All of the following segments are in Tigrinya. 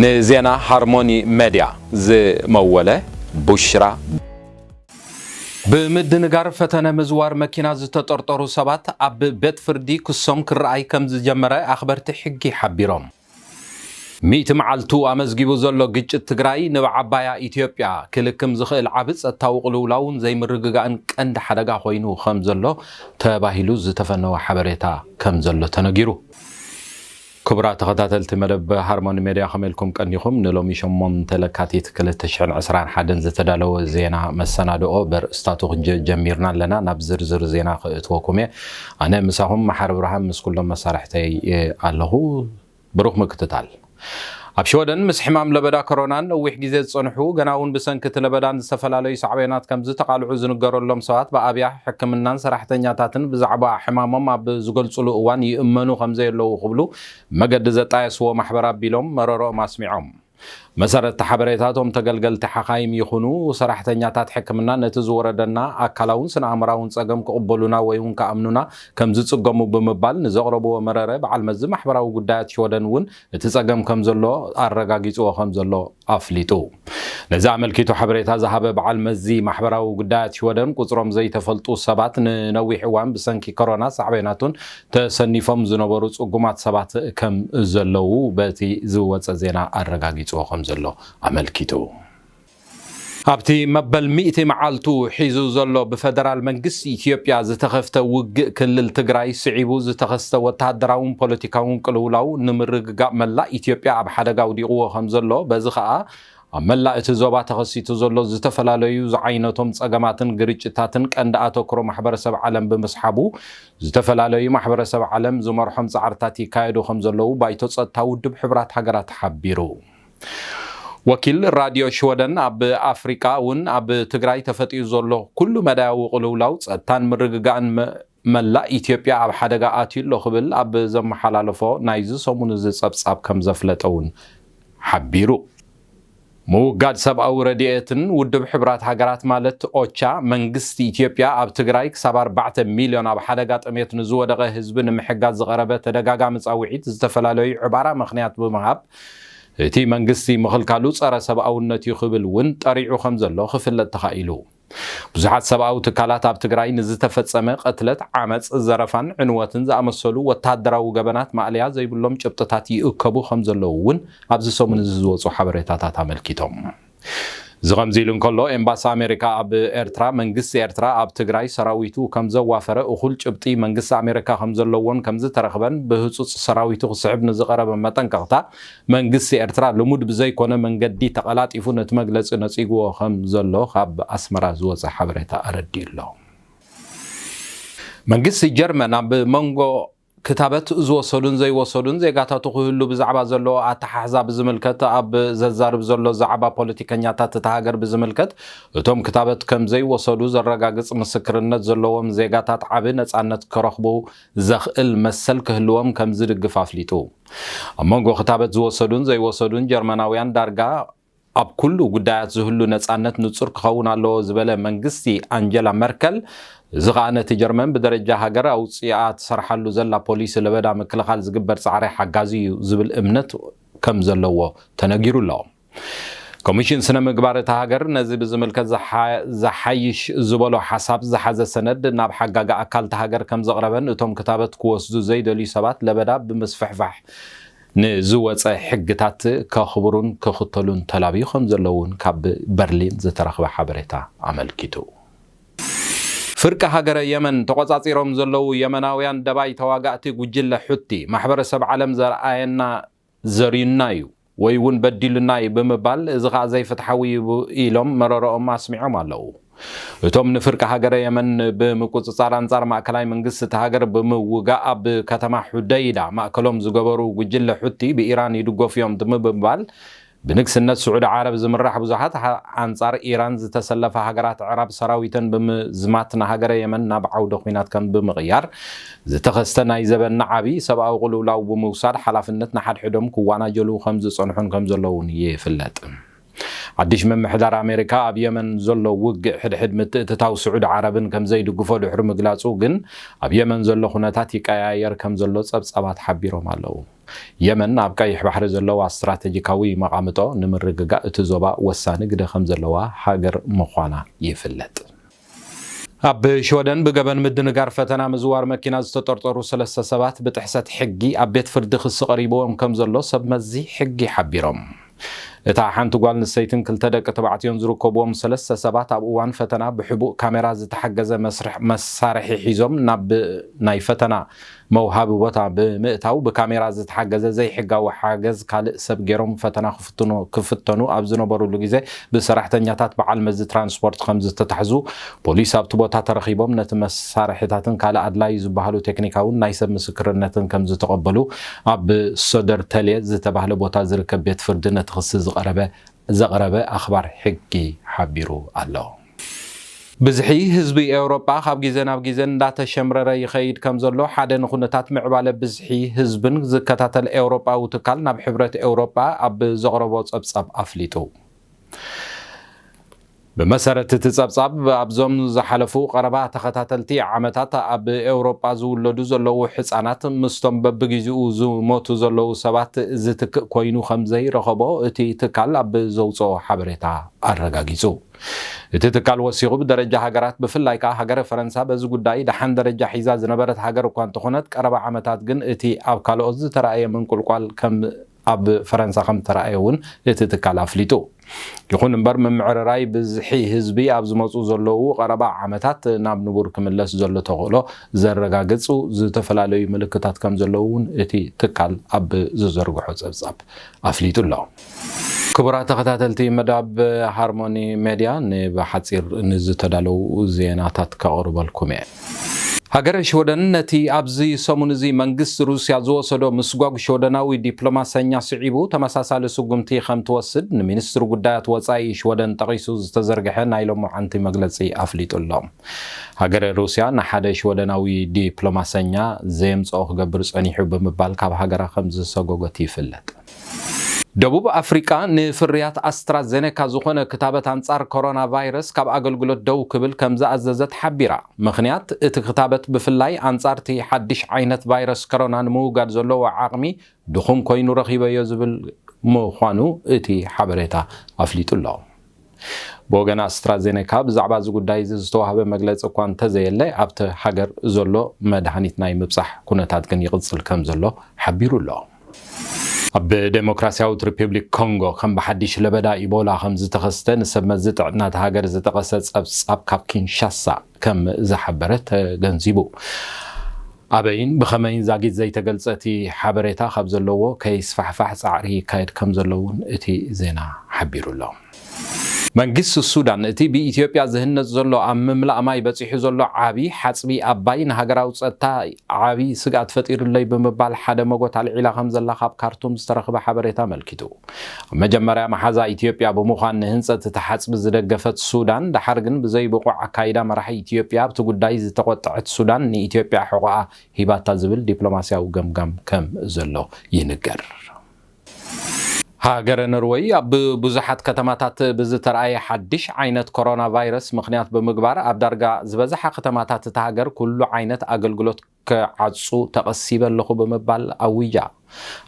ንዜና ሃርሞኒ ሜድያ ዝመወለ ቡሽራ። ብምድንጋር ፈተነ ምዝዋር መኪና ዝተጠርጠሩ ሰባት ኣብ ቤት ፍርዲ ክሶም ክረኣይ ከም ዝጀመረ ኣኽበርቲ ሕጊ ሓቢሮም። ሚእቲ መዓልቱ ኣመዝጊቡ ዘሎ ግጭት ትግራይ ንብዓባያ ኢትዮጵያ ክልክም ዝኽእል ዓቢ ጸጥታዊ ቅልውላውን ዘይምርግጋእን ቀንዲ ሓደጋ ኮይኑ ከም ዘሎ ተባሂሉ ዝተፈነወ ሓበሬታ ከም ዘሎ ተነጊሩ። ክቡራት ተኸታተልቲ መደብ ሃርሞኒ ሜድያ፣ ከመይ ኢልኩም ቀኒኹም? ንሎሚ ሸሞንተ ለካቲት ክልተ ሽሕን ዕስራን ሓደን ዝተዳለወ ዜና መሰናድኦ በርእስታቱ ክንጀ-፣ ጀሚርና ኣለና። ናብ ዝርዝር ዜና ክእትወኩም እየ። ኣነ ምሳኹም መሓሪ ብርሃን ምስ ኩሎም መሳርሕተይ ኣለኹ። ብሩኽ ምክትታል። ኣብ ሽወደን ምስ ሕማም ለበዳ ኮሮናን ነዊሕ ግዜ ዝጸንሑ፣ ገና እውን ብሰንኪ እቲ ለበዳን ዝተፈላለዩ ሳዕቤናት ከም ዝተቓልዑ ዝንገረሎም ሰባት ብኣብያ ሕክምናን ሰራሕተኛታትን ብዛዕባ ሕማሞም ኣብ ዝገልጹሉ እዋን ይእመኑ ከም ዘየለዉ ክብሉ መገዲ ዘጣየስዎ ማሕበር ኣቢሎም መረረኦም ኣስሚዖም። መሰረት እቲ ሓበሬታ፣ እቶም ተገልገልቲ ሓኻይም ይኹኑ ሰራሕተኛታት ሕክምና ነቲ ዝወረደና ኣካላውን ስነ ኣእምራውን ጸገም ክቕበሉና ወይ እውን ክኣምኑና ከም ዝጽገሙ ብምባል ንዘቕረብዎ መረረ፣ በዓል መዚ ማሕበራዊ ጉዳያት ሽወደን እውን እቲ ጸገም ከም ዘሎ ኣረጋጊጽዎ ከም ዘሎ ኣፍሊጡ። ነዚ ኣመልኪቱ ሓበሬታ ዝሃበ በዓል መዚ ማሕበራዊ ጉዳያት ሽወደን፣ ቁጽሮም ዘይተፈልጡ ሰባት ንነዊሕ እዋን ብሰንኪ ኮሮና ሳዕቤናቱን ተሰኒፎም ዝነበሩ ጽጉማት ሰባት ከም ዘለዉ በቲ ዝወጸ ዜና ኣረጋጊጽዎ ከም ዘሎ ኣመልኪቱ። ኣብቲ መበል ሚእቲ መዓልቱ ሒዙ ዘሎ ብፈደራል መንግስቲ ኢትዮጵያ ዝተኸፍተ ውግእ ክልል ትግራይ ስዒቡ ዝተኸስተ ወተሃደራውን ፖለቲካውን ቅልውላው ንምርግጋእ መላእ ኢትዮጵያ ኣብ ሓደጋ ኣውዲቕዎ ከም ዘሎ፣ በዚ ኸኣ ኣብ መላእ እቲ ዞባ ተኸሲቱ ዘሎ ዝተፈላለዩ ዝዓይነቶም ጸገማትን ግርጭታትን ቀንዲ ኣተኩሮ ማሕበረሰብ ዓለም ብምስሓቡ፣ ዝተፈላለዩ ማሕበረሰብ ዓለም ዝመርሖም ጻዕርታት ይካየዱ ከም ዘለዉ ባይቶ ጸጥታ ውድብ ሕቡራት ሃገራት ሓቢሩ። ወኪል ራድዮ ሽወደን ኣብ ኣፍሪቃ እውን ኣብ ትግራይ ተፈጢሩ ዘሎ ኩሉ መዳያዊ ቅልውላው ጸጥታን ምርግጋእን መ-፣ መላእ ኢትዮጵያ ኣብ ሓደጋ ኣትዩ ኣሎ ክብል ኣብ ዘመሓላለፎ ናይዚ ሰሙን እዚ ጸብጻብ ከም ዘፍለጠ እውን ሓቢሩ። ምውጋድ ሰብኣዊ ረድኤትን ውድብ ሕቡራት ሃገራት ማለት ኦቻ፣ መንግስቲ ኢትዮጵያ ኣብ ትግራይ ክሳብ ኣርባዕተ ሚልዮን ኣብ ሓደጋ ጥሜት ንዝወደቐ ህዝቢ ንምሕጋዝ ዝቐረበ ተደጋጋሚ ጻውዒት ዝተፈላለዩ ዕባራ ምኽንያት ብምሃብ፣ እቲ መንግስቲ ምኽልካሉ ጸረ ሰብኣውነት እዩ ክብል እውን ጠሪዑ ከም ዘሎ ክፍለጥ ተኻኢሉ። ብዙሓት ሰብኣዊ ትካላት ኣብ ትግራይ ንዝተፈጸመ ቅትለት፣ ዓመጽ፣ ዘረፋን ዕንወትን ዝኣመሰሉ ወተሃደራዊ ገበናት ማእለያ ዘይብሎም ጭብጥታት ይእከቡ ከም ዘለዉ እውን ኣብዚ ሰሙን እዚ ዝወጹ ሓበሬታታት ኣመልኪቶም። እዚ ከምዚ ኢሉ እንከሎ፣ ኤምባሲ ኣሜሪካ ኣብ ኤርትራ፣ መንግስቲ ኤርትራ ኣብ ትግራይ ሰራዊቱ ከም ዘዋፈረ፣ እኹል ጭብጢ መንግስቲ ኣሜሪካ ከም ዘለዎን ከም ዝተረኽበን ብህጹጽ ሰራዊቱ ክስሕብ ንዝቐረበ መጠንቀቕታ፣ መንግስቲ ኤርትራ ልሙድ ብዘይኮነ መንገዲ ተቐላጢፉ ነቲ መግለጺ ነጺግዎ ከም ዘሎ ካብ ኣስመራ ዝወጸ ሓበሬታ ኣረዲኡ ኣሎ። መንግስቲ ጀርመን ኣብ መንጎ ክታበት ዝወሰዱን ዘይወሰዱን ዜጋታቱ ክህሉ ብዛዕባ ዘለዎ ኣተሓሕዛ ብዝምልከት ኣብ ዘዛርብ ዘሎ ዛዕባ፣ ፖለቲከኛታት እታ ሃገር ብዝምልከት እቶም ክታበት ከም ዘይወሰዱ ዘረጋግጽ ምስክርነት ዘለዎም ዜጋታት ዓቢ ነጻነት ክረኽቡ ዘኽእል መሰል ክህልዎም ከም ዝድግፍ ኣፍሊጡ። ኣብ መንጎ ክታበት ዝወሰዱን ዘይወሰዱን ጀርመናውያን ዳርጋ ኣብ ኩሉ ጉዳያት ዝህሉ ነጻነት ንጹር ክኸውን ኣለዎ ዝበለ መንግስቲ ኣንጀላ መርከል፣ እዚ ኸኣ ነቲ ጀርመን ብደረጃ ሃገር ኣውጺኣ ትሰርሓሉ ዘላ ፖሊሲ ለበዳ ምክልኻል ዝግበር ጻዕሪ ሓጋዚ እዩ ዝብል እምነት ከም ዘለዎ ተነጊሩ ኣሎ። ኮሚሽን ስነ ምግባር እታ ሃገር ነዚ ብዝምልከት ዝሓ-፣ ዝሓይሽ ዝበሎ ሓሳብ ዝሓዘ ሰነድ ናብ ሓጋጊ ኣካል እታ ሃገር ከም ዘቕረበን፣ እቶም ክታበት ክወስዱ ዘይደልዩ ሰባት ለበዳ ብምስፍሕፋሕ ንዝወጸ ሕግታት ከኽብሩን ክኽተሉን ተላብዩ ከም ዘለውን ካብ በርሊን ዝተረኽበ ሓበሬታ ኣመልኪቱ። ፍርቂ ሃገረ የመን ተቖጻጺሮም ዘለዉ የመናውያን ደባይ ተዋጋእቲ ጉጅለ ሑቲ፣ ማሕበረሰብ ዓለም ዘርኣየና ዘርዩና እዩ ወይ እውን በዲሉና እዩ ብምባል፣ እዚ ኸኣ ዘይፍትሓዊ እዩ ኢሎም መረረኦም ኣስሚዖም ኣለዉ። እቶም ንፍርቂ ሃገረ የመን ብምቁጽጻር ኣንጻር ማእከላይ መንግስቲ እታ ሃገር ብምውጋእ ኣብ ከተማ ሑደይዳ ማእከሎም ዝገበሩ ጉጅለ ሑቲ ብኢራን ይድገፉ እዮም ብምባል፣ ብንግስነት ስዑዲ ዓረብ ዝምራሕ ብዙሓት ሓ-፣ ኣንጻር ኢራን ዝተሰለፋ ሃገራት ዕራብ ሰራዊተን ብምዝማት ንሃገረ የመን ናብ ዓውደ ኲናት ከም ብምቕያር ዝተኸስተ ናይ ዘበን ዓቢ ሰብኣዊ ቅልውላው ብምውሳድ ሓላፍነት ንሓድሕዶም ክዋናጀሉ ከም ዝጸንሑን ከም ዘለውን ይፍለጥ። ሓድሽ ምምሕዳር ኣሜሪካ ኣብ የመን ዘሎ ውግእ ሕድሕድ ምትእትታው ስዑዲ ዓረብን ከም ዘይድግፎ ድሕሪ ምግላጹ ግን፣ ኣብ የመን ዘሎ ኩነታት ይቀያየር ከም ዘሎ ጸብጻባት ሓቢሮም ኣለዉ። የመን ኣብ ቀይሕ ባሕሪ ዘለዋ ስትራተጂካዊ መቓምጦ ንምርግጋእ እቲ ዞባ ወሳኒ ግደ ከም ዘለዋ ሃገር ምዃና ይፍለጥ። ኣብ ሽወደን ብገበን ምድንጋር ፈተና ምዝዋር መኪና ዝተጠርጠሩ ሰለስተ ሰባት ብጥሕሰት ሕጊ ኣብ ቤት ፍርዲ ክሲ ቀሪብዎም ከም ዘሎ ሰብ መዚ ሕጊ ሓቢሮም። እታ ሓንቲ ጓል ኣንስተይትን ክልተ ደቂ ተባዕትዮን ዝርከብዎም ሰለስተ ሰባት ኣብ እዋን ፈተና ብሕቡእ ካሜራ ዝተሓገዘ መስርሕ መሳርሒ ሒዞም ናብ ናይ ፈተና መውሃቢ ቦታ ብምእታው ብካሜራ ዝተሓገዘ ዘይሕጋዊ ሓገዝ ካልእ ሰብ ገይሮም ፈተና ክፍትኑ ክፍተኑ ኣብ ዝነበሩሉ ግዜ ብሰራሕተኛታት በዓል መዚ ትራንስፖርት ከም ዝተታሕዙ ፖሊስ ኣብቲ ቦታ ተረኺቦም ነቲ መሳርሒታትን ካልእ ኣድላዪ ዝበሃሉ ቴክኒካውን ናይ ሰብ ምስክርነትን ከም ዝተቐበሉ ኣብ ሶደርተልየ ዝተባህለ ቦታ ዝርከብ ቤት ፍርዲ ነቲ ክሲ ዝቐረበ ዘቕረበ ኣኽባር ሕጊ ሓቢሩ ኣሎ። ብዝሒ ህዝቢ ኤውሮጳ ካብ ግዜ ናብ ግዜ እንዳተሸምረረ ይኸይድ ከም ዘሎ ሓደ ንኹነታት ምዕባለ ብዝሒ ህዝብን ዝከታተል ኤውሮጳዊ ትካል ናብ ሕብረት ኤውሮጳ ኣብ ዘቕረቦ ጸብጻብ ኣፍሊጡ። ብመሰረት እቲ ጸብጻብ ኣብዞም ዝሓለፉ ቀረባ ተኸታተልቲ ዓመታት ኣብ ኤውሮጳ ዝውለዱ ዘለዉ ሕጻናት ምስቶም በብግዜኡ ዝሞቱ ዘለዉ ሰባት ዝትክእ ኮይኑ ከም ዘይረኸቦ እቲ ትካል ኣብ ዘውፅኦ ሓበሬታ ኣረጋጊጹ። እቲ ትካል ወሲኹ ብደረጃ ሃገራት ብፍላይ ከኣ ሃገረ ፈረንሳ በዚ ጉዳይ ደሓን ደረጃ ሒዛ ዝነበረት ሃገር እኳ እንተኾነት ቀረባ ዓመታት ግን እቲ ኣብ ካልኦት ዝተራእየ ምንቁልቋል ከም ኣብ ፈረንሳ ከም ተራእየ እውን እቲ ትካል ኣፍሊጡ። ይኹን እምበር ምምዕርራይ ብዝሒ ህዝቢ ኣብ ዝመፁ ዘለዉ ቀረባ ዓመታት ናብ ንቡር ክምለስ ዘሎ ተኽእሎ ዘረጋግፁ ዝተፈላለዩ ምልክታት ከም ዘለዉ እውን እቲ ትካል ኣብ ዝዘርግሖ ፀብፃብ ኣፍሊጡ ኣሎ። ክቡራት ተኸታተልቲ መዳብ ሃርሞኒ ሜድያ ንብሓፂር ንዝተዳለዉ ዜናታት ከቕርበልኩም እየ። ሃገረ ሽወደን ነቲ ኣብዚ ሰሙን እዚ መንግስቲ ሩስያ ዝወሰዶ ምስጓግ ሽወደናዊ ዲፕሎማሰኛ ስዒቡ ተመሳሳሊ ስጉምቲ ከም ትወስድ ንሚኒስትሪ ጉዳያት ወጻኢ ሽወደን ጠቒሱ ዝተዘርግሐ ናይ ሎማዓንቲ መግለጺ ኣፍሊጡ ኣሎ። ሃገረ ሩስያ ንሓደ ሽወደናዊ ዲፕሎማሰኛ ዘየምጽኦ ክገብር ጸኒሑ ብምባል ካብ ሃገራ ከም ዝሰጎገት ይፍለጥ። ደቡብ ኣፍሪቃ ንፍርያት ኣስትራዜኔካ ዝኾነ ክታበት ኣንጻር ኮሮና ቫይረስ ካብ ኣገልግሎት ደው ክብል ከም ዝኣዘዘት ሓቢራ። ምኽንያት እቲ ክታበት ብፍላይ ኣንጻርቲ ሓድሽ ዓይነት ቫይረስ ኮሮና ንምውጋድ ዘለዎ ዓቕሚ ድኹም ኮይኑ ረኺበዮ ዝብል ምዃኑ እቲ ሓበሬታ ኣፍሊጡ ኣሎ። ብወገን ኣስትራዜኔካ ብዛዕባ እዚ ጉዳይ እዚ ዝተዋህበ መግለጺ እኳ እንተዘየለ ኣብቲ ሃገር ዘሎ መድሃኒት ናይ ምብጻሕ ኩነታት ግን ይቕጽል ከም ዘሎ ሓቢሩ ኣሎ። ኣብ ዴሞክራሲያዊት ሪፐብሊክ ኮንጎ ከም ብሓድሽ ለበዳ ኢቦላ ከም ዝተኸስተ ንሰብ መዚ ጥዕና እታ ሃገር ዝጠቐሰ ጸብጻብ ካብ ኪንሻሳ ከም ዝሓበረ ተገንዚቡ። ኣበይን ብኸመይን ዛጊት ዘይተገልጸ እቲ ሓበሬታ ካብ ዘለዎ ከይስፋሕፋሕ ጻዕሪ ይካየድ ከም ዘሎ እውን እቲ ዜና ሓቢሩ ኣሎ። መንግስቲ ሱዳን እቲ ብኢትዮጵያ ዝህነጽ ዘሎ ኣብ ምምላእ ማይ በጺሑ ዘሎ ዓቢ ሓጽቢ ኣባይ ንሃገራዊ ጸጥታ ዓቢ ስግኣት ፈጢሩለይ ብምባል ሓደ መጎት ኣልዒላ ከም ዘላ ካብ ካርቱም ዝተረኽበ ሓበሬታ ኣመልኪቱ። ኣብ መጀመርያ መሓዛ ኢትዮጵያ ብምዃን ንህንጸት እቲ ሓጽቢ ዝደገፈት ሱዳን፣ ደሓር ግን ብዘይ ብቑዕ ኣካይዳ መራሒ ኢትዮጵያ ኣብቲ ጉዳይ ዝተቖጠዐት ሱዳን ንኢትዮጵያ ሕቖኣ ሂባታ ዝብል ዲፕሎማስያዊ ገምጋም ከም ዘሎ ይንገር። ሃገረ ኖርወይ ኣብ ብዙሓት ከተማታት ብዝተረኣየ ሓድሽ ዓይነት ኮሮና ቫይረስ ምኽንያት ብምግባር ኣብ ዳርጋ ዝበዝሓ ከተማታት እታ ሃገር ኩሉ ዓይነት ኣገልግሎት ክዓጹ ተቐሲበ ኣለኹ ብምባል ኣዊጃ።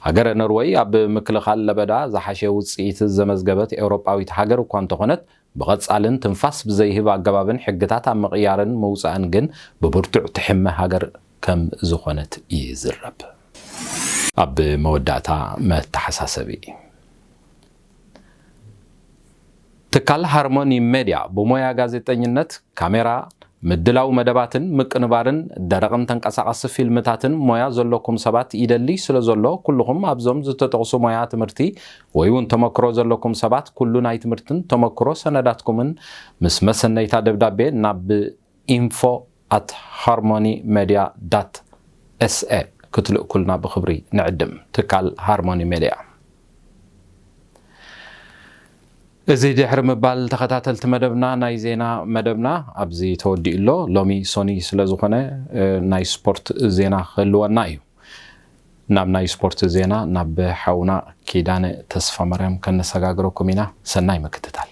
ሃገረ ኖርወይ ኣብ ምክልኻል ለበዳ ዝሓሸ ውጽኢት ዘመዝገበት ኤውሮጳዊት ሃገር እኳ እንተኾነት ብቐጻልን ትንፋስ ብዘይህብ ኣገባብን ሕግታት ኣብ ምቕያርን ምውጻእን ግን ብብርቱዕ ትሕመ ሃገር ከም ዝኾነት ይዝረብ። ኣብ መወዳእታ መተሓሳሰቢ። ትካል ሃርሞኒ ሜድያ ብሞያ ጋዜጠኝነት፣ ካሜራ፣ ምድላው መደባትን ምቅንባርን ደረቕን ተንቀሳቐሲ ፊልምታትን ሞያ ዘለኩም ሰባት ይደሊ ስለ ዘሎ ኩልኹም ኣብዞም ዝተጠቕሱ ሞያ ትምህርቲ ወይ እውን ተመክሮ ዘለኩም ሰባት ኩሉ ናይ ትምህርትን ተመክሮ ሰነዳትኩምን ምስ መሰነይታ ደብዳቤ ናብ info at harmony media dot S A ክትልእኩልና ብኽብሪ ንዕድም። ትካል ሃርሞኒ ሜድያ። እዚ ድሕሪ ምባል ተኸታተልቲ መደብና ናይ ዜና መደብና ኣብዚ ተወዲኡ ኣሎ። ሎሚ ሶኒ ስለ ዝኾነ ናይ ስፖርት ዜና ክህልወና እዩ። ናብ ናይ ስፖርት ዜና ናብ ሓውና ኪዳነ ተስፋ ማርያም ከነሰጋግረኩም ኢና። ሰናይ ምክትታል።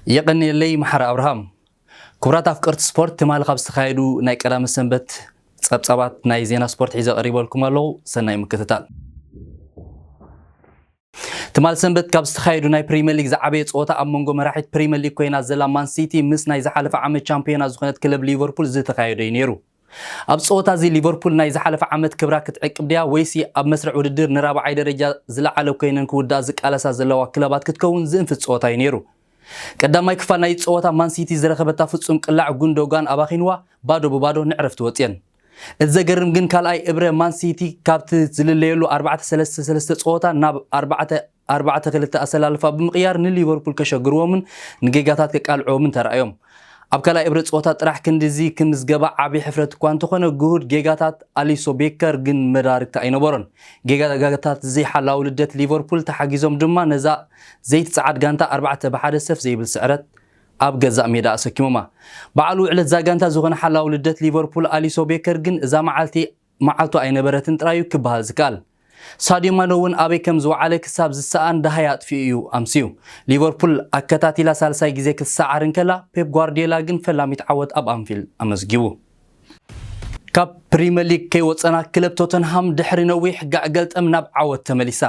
የቐንየለይ መሓሪ ኣብርሃም። ክቡራት ኣፍቀርቲ ስፖርት፣ ትማሊ ካብ ዝተኻየዱ ናይ ቀዳመ ሰንበት ጸብጻባት ናይ ዜና ስፖርት ሒዘ ቀሪበልኩም ኣለኹ። ሰናይ ምክትታል። ትማሊ ሰንበት ካብ ዝተኻየዱ ናይ ፕሪምየር ሊግ ዝዓበየ ጸወታ ኣብ መንጎ መራሒት ፕሪምየር ሊግ ኮይና ዘላ ማን ሲቲ ምስ ናይ ዝሓለፈ ዓመት ቻምፒዮና ዝኾነት ክለብ ሊቨርፑል ዝተኻየደ እዩ ነይሩ። ኣብ ጸወታ እዚ ሊቨርፑል ናይ ዝሓለፈ ዓመት ክብራ ክትዕቅብ ድያ ወይሲ ኣብ መስርዕ ውድድር ንራብዓይ ደረጃ ዝለዓለ ኮይነን ክውድኣ ዝቃለሳ ዘለዋ ክለባት ክትከውን ዝእንፍት ጸወታ እዩ ነይሩ። ቀዳማይ ክፋል ናይ ጸወታ ማን ሲቲ ዝረኸበታ ፍጹም ቅላዕ ጉንዶጋን ኣባኺንዋ ባዶ ብባዶ ንዕረፍቲ ወጽየን። እቲ ዘገርም ግን ካልኣይ እብረ ማን ሲቲ ካብቲ ዝልለየሉ ኣርባዕተ ሰለስተ ሰለስተ ጸወታ ናብ ኣርባዕተ ኣርባዕተ ክልተ ኣሰላልፋ ብምቕያር ንሊቨርፑል ከሸግርዎምን ንጌጋታት ከቃልዕዎምን ተራእዮም። ኣብ ካልኣይ እብረ ጸወታ ጥራሕ ክንድዚ ክምዝገባ ዓቢ ሕፍረት እኳ እንተኾነ፣ ግሁድ ጌጋታት ኣሊሶ ቤከር ግን መዳርግቲ ኣይነበሮን። ጌጋታት እዚ ሓላዊ ልደት ሊቨርፑል ተሓጊዞም ድማ ነዛ ዘይትጽዓድ ጋንታ ኣርባዕተ ብ ሓደ ሰፍ ዘይብል ስዕረት ኣብ ገዛእ ሜዳ ኣሰኪሞማ። በዓል ውዕለት እዛ ጋንታ ዝኾነ ሓላዊ ልደት ሊቨርፑል ኣሊሶ ቤከር ግን እዛ መዓልቲ መዓልቱ ኣይነበረትን ጥራዩ ክበሃል ዝከኣል። ሳድዮ ማነ እውን ኣበይ ከም ዝወዓለ ክሳብ ዝሰኣን ደሃይ ኣጥፊኡ እዩ ኣምስዩ። ሊቨርፑል ኣከታቲላ ሳልሳይ ግዜ ክትሰዓር እንከላ፣ ፔፕ ጓርዲዮላ ግን ፈላሚት ዓወት ኣብ ኣንፊልድ ኣመዝጊቡ። ካብ ፕሪምየር ሊግ ከይወጸና፣ ክለብ ቶተንሃም ድሕሪ ነዊሕ ጋዕ ገልጠም ናብ ዓወት ተመሊሳ።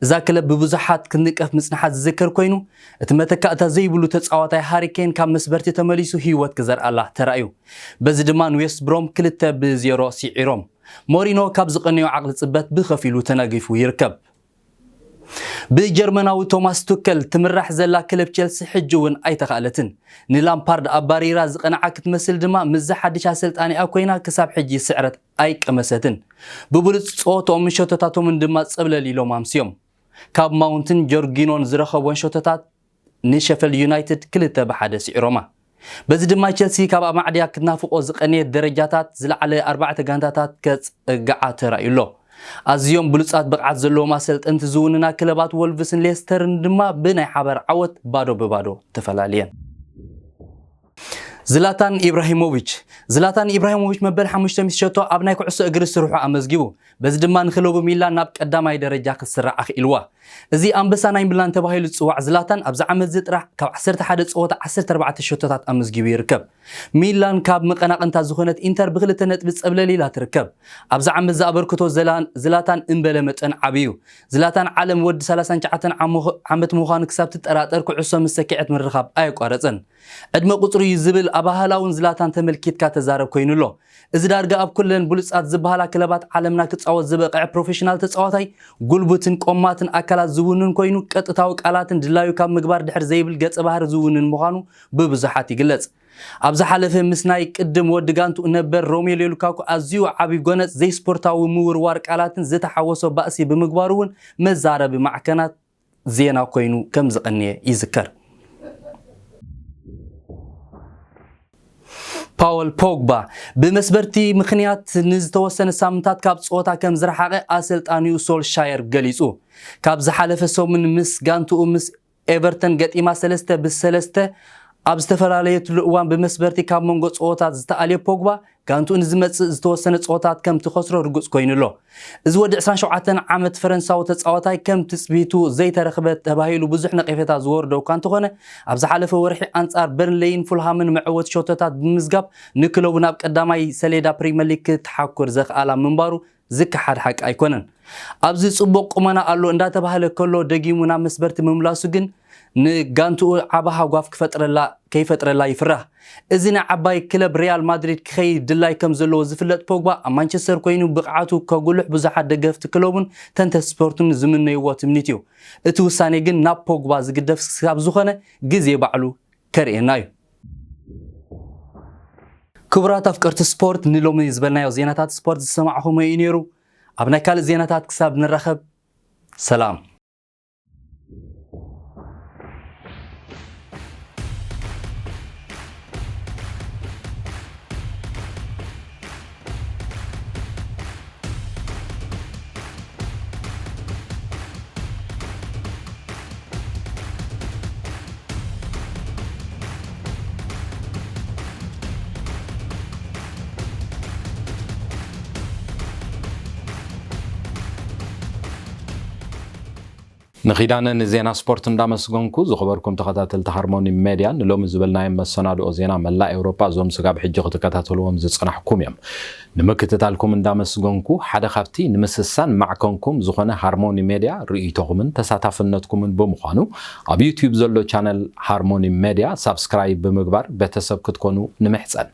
እዛ ክለብ ብብዙሓት ክትንቀፍ ምጽንሓ ዝዝከር ኮይኑ፣ እቲ መተካእታ ዘይብሉ ተጻዋታይ ሃሪ ኬን ካብ መስበርቲ ተመሊሱ ህይወት ክዘርኣላ ተራእዩ። በዚ ድማ ንዌስት ብሮም ክልተ ብ ዜሮ ስዒሮም። ሞሪኖ ካብ ዝቐነዮ ዓቕሊ ጽበት ብኸፊሉ ተናጊፉ ይርከብ። ብጀርመናዊ ቶማስ ቱከል ትምራሕ ዘላ ክለብ ቸልሲ ሕጂ እውን ኣይተኻእለትን። ንላምፓርድ ኣባሪራ ዝቐንዓ ክትመስል ድማ፣ ምስዚ ሓድሽ ኣሰልጣኒኣ ኮይና ክሳብ ሕጂ ስዕረት ኣይቀመሰትን። ብብሉጽ ጸወትኦምን ሸቶታቶምን ድማ ጸብለል ኢሎም ኣምስዮም። ካብ ማውንትን ጆርጊኖን ዝረኸቦን ሸቶታት ንሸፈልድ ዩናይትድ ክልተ ብ ሓደ ስዒሮማ። በዚ ድማ ቸልሲ ካብ ኣማዕድያ ክትናፍቆ ዝቐነየት ደረጃታት ዝለዓለ ኣርባዕተ ጋንታታት ከጸግዓ ተራእዩ ኣሎ። ኣዝዮም ብሉጻት ብቕዓት ዘለዎም ኣሰልጠንቲ ዝውንና ክለባት ወልቭስን ሌስተርን ድማ ብናይ ሓባር ዓወት ባዶ ብባዶ ተፈላልየን። ዝላታን ኢብራሂሞቪች። ዝላታን ኢብራሂሞቪች መበል ሓሙሽተ ሚእቲ ሸቶ ኣብ ናይ ኩዕሶ እግሪ ስርሑ ኣመዝጊቡ። በዚ ድማ ንክለቡ ሚላን ናብ ቀዳማይ ደረጃ ክትስራዕ ኣኽኢልዋ። እዚ ኣንበሳ ናይ ሚላን ተባሂሉ ዝጽዋዕ ዝላታን ኣብዚ ዓመት እዚ ጥራሕ ካብ ዓሰርተ ሓደ ጸወታ ዓሰርተ ኣርባዕተ ሸቶታት ኣመዝጊቡ ይርከብ። ሚላን ካብ መቐናቕንታ ዝኾነት ኢንተር ብክልተ ነጥቢ ጸብለል ኢላ ትርከብ። ኣብዚ ዓመት እዚ ኣበርክቶ ዘላ-፣ ዝላታን እምበለ መጠን ዓቢ እዩ። ዝላታን ዓለም ወዲ ሰላሳን ትሽዓተን ዓሞ-፣ ዓመት ምዃኑ ክሳብ ትጠራጠር ኩዕሶ ምስ ሰኪዐት ምርኻብ ኣየቋረጸን። ዕድመ ቁጽሩ እዩ ዝብል ኣባህላ እውን ዝላታን ተመልኪትካ ተዛረብ ኮይኑ ኣሎ። እዚ ዳርጋ ኣብ ኩለን ብሉጻት ዝበሃላ ክለባት ዓለምና ክጻወት ዝበቕዐ ፕሮፌሽናል ተጻዋታይ፣ ጉልቡትን ቆማትን ኣካላት ዝውንን ኮይኑ፣ ቀጥታዊ ቃላትን ድላዩ ካብ ምግባር ድሕር ዘይብል ገጸ ባህሪ ዝውንን ምዃኑ ብብዙሓት ይግለጽ። ኣብ ዝሓለፈ ምስ ናይ ቅድም ወዲ ጋንትኡ ነበር ሮሜልዮ ሉካኩ ኣዝዩ ዓቢ ጎነጽ ዘይስፖርታዊ ምውርዋር ቃላትን ዝተሓወሶ ባእሲ ብምግባሩ እውን መዛረቢ ማዕከናት ዜና ኮይኑ ከም ዝቐነየ ይዝከር። ፓወል ፖግባ ብመስበርቲ ምኽንያት ንዝተወሰነ ሳምንታት ካብ ጸወታ ከም ዝረሓቐ ኣሰልጣኒኡ ሶልሻየር ገሊጹ። ካብ ዝሓለፈ ሰሙን ምስ ጋንትኡ ምስ ኤቨርተን ገጢማ ሰለስተ ብ ሰለስተ ኣብ ዝተፈላለየትሉ እዋን ብመስበርቲ ካብ መንጎ ጸወታት ዝተኣልየ ፖግባ፣ ጋንትኡ ንዝመጽእ ዝተወሰነ ጸወታት ከም ትኸስሮ ርጉጽ ኮይኑ ኣሎ። እዚ ወዲ ዕስራን ሸውዓተን ዓመት ፈረንሳዊ ተጻዋታይ ከም ትጽቢቱ ዘይተረኽበ ተባሂሉ ብዙሕ ነቐፌታ ዝወርዶ እኳ እንተኾነ፣ ኣብ ዝሓለፈ ወርሒ ኣንጻር በርንሌይን ፉልሃምን መዕወቲ ሸቶታት ብምምዝጋብ ንክለቡ ናብ ቀዳማይ ሰሌዳ ፕሪምየር ሊግ ክትሓኩር ዘኽኣላ ምንባሩ ዝከሓድ ሓቂ ኣይኮነን። ኣብዚ ጽቡቕ ቁመና ኣሎ እንዳተባህለ ከሎ፣ ደጊሙ ናብ መስበርቲ ምምላሱ ግን ንጋንትኡ ዓቢ ሃጓፍ ክፈጥረላ፣ ከይፈጥረላ ይፍራህ። እዚ ናይ ዓባይ ክለብ ሪያል ማድሪድ ክኸይድ ድላይ ከም ዘለዎ ዝፍለጥ ፖግባ፣ ኣብ ማንቸስተር ኮይኑ ብቕዓቱ ከጉልሕ ብዙሓት ደገፍቲ ክለቡን ተንተስቲ ስፖርቱን ዝምነይዎ ትምኒት እዩ። እቲ ውሳኔ ግን ናብ ፖግባ ዝግደፍ ስጋብ ዝኾነ፣ ግዜ ባዕሉ ከርእየና እዩ። ክቡራት ኣፍቀርቲ ስፖርት፣ ንሎሚ ዝበልናዮ ዜናታት ስፖርት ዝሰማዕኹሞ እዩ ነይሩ። ኣብ ናይ ካልእ ዜናታት ክሳብ ንራኸብ፣ ሰላም። ንኺዳነ ንዜና ስፖርት እንዳመስገንኩ፣ ዝኸበርኩም ተኸታተልቲ ሃርሞኒ ሜድያ፣ ንሎሚ ዝበልናዮም መሰናድኦ ዜና መላእ ኤውሮጳ፣ እዞም ስጋብ ሕጂ ክትከታተልዎም ዝጸናሕኩም እዮም። ንምክትታልኩም እንዳመስገንኩ፣ ሓደ ካብቲ ንምስሳን ማዕከንኩም ዝኾነ ሃርሞኒ ሜድያ ርእይቶኹምን ተሳታፍነትኩምን ብምዃኑ፣ ኣብ ዩትዩብ ዘሎ ቻነል ሃርሞኒ ሜድያ ሳብስክራይብ ብምግባር ቤተሰብ ክትኮኑ ንምሕጸን።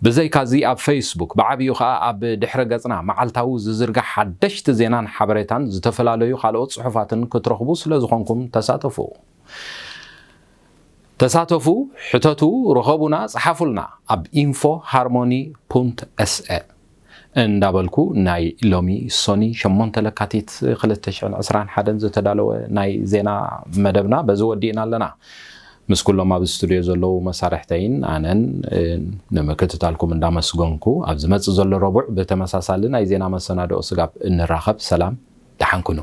ብዘይካዚ ኣብ ፌስቡክ፣ ብዓብዩ ኸኣ ኣብ ድሕረ ገጽና መዓልታዊ ዝዝርጋሕ ሓደሽቲ ዜናን ሓበሬታን ዝተፈላለዩ ካልኦት ጽሑፋትን ክትረኽቡ ስለ ዝኾንኩም ተሳተፉ። ተሳተፉ፣ ሕተቱ፣ ርኸቡና፣ ጸሓፉልና ኣብ ኢንፎ ሃርሞኒ ፑንት ኤስኤ። እንዳበልኩ ናይ ሎሚ ሶኒ ሸሞንተ ለካቲት ክልተ ሽሕን ዕስራን ሓደን ዝተዳለወ ናይ ዜና መደብና በዚ ወዲእና ኣለና። ምስ ኩሎም ኣብ ስቱድዮ ዘለዉ መሳርሕተይን ኣነን፣ እ፣ ንምክትታልኩም እንዳመስገንኩ፣ ኣብ ዝመጽእ ዘሎ ረቡዕ ብተመሳሳሊ ናይ ዜና መሰናድኦ ስጋብ እንራኸብ ሰላም ደሓን ኩኑ።